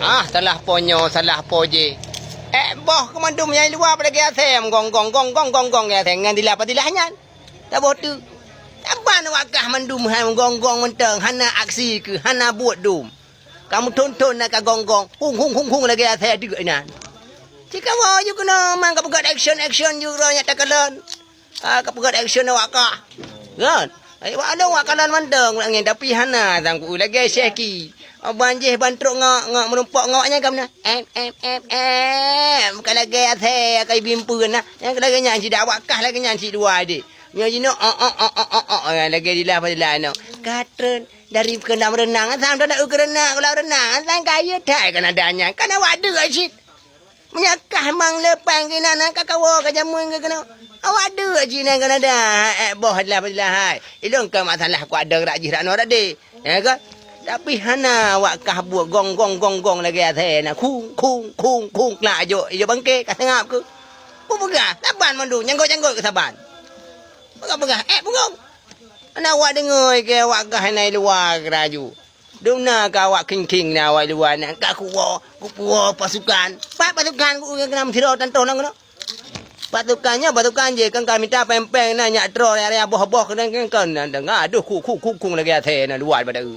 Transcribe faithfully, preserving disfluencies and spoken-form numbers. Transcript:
Ah, salah po nyoe, salah po jih. Eh, boh keu mandum nyang luwa pada lagèe asèe, gong, gong, gong, gong, gong, gong, lagèe asèe ngon dilah-padilah nyan. Taboh teuk. Saban awak kah mandum hai gong-gong mantong, hana aksi keuh, hana buet dum. Kamoe thon-thon na ka gong-gong, hung, hung, hung, hung lagèe asèe deuk inan. Cikawoe ju keunoe, mang kapeugöt action-action ju droe nyak takalon. Ah, kapeugöt action awak kah. Kan? Ai, wak lôn wak kalon mantong, wak angén, tapi hana sangku lagèe Syekh Ki. Oh, ban jih ban trok ngok, ngok meurumpok ngok nyan ka meunan. Em, em, em, em. Ka lagèe asèe, ka ibimpeuen nah. Nyang ka lagèe nyan cit dak, awak kah lagèe nyan cit dua deh. Nyoe jinoe, oh, oh, oh, oh, oh, oh, oh, lagèe dilah-padilah nyoe. Ka treun dari keulam reunang, asam tu nak keureuna keulam reunang, asam kayée thai kan ada nyan. Kan awak deuk cit. Meunyo kah mang leupang keunan, ka kawoe ka jameun keu keunoe. Awak deuk cit nyan kan ada, eh, boh dilah-padilah hai. Ilôn ka masalah ku ada rak jih rak noe rak deh. Ya kan? Tapi hana awak kah buet gong, gong, gong, gong lagèe asèe na. Khung, khung, khung, khung, klak jok, jok bangke, ka seungab keuh. Peugah, saban mandum, janggot-janggot keuh saban. Peugah-peugah, eh, peugong. Hana awak deungoe keu awak kah na i luwa keuraju. Dum na keu awak khing-khing na awak i luwa na, ka kuwoe, kupuwoe pasukan. Pat pasukan ku ureueng keunong sidroe tantoh lam keunoe. Pasukan nyoe, pasukan jih, kan ka mita péng-péng na nyak troe raya-raya boh-boh keunan kan, kan, na, na, adoh, khu, khu, khu, khung lagèe asèe na luwa bak daeu.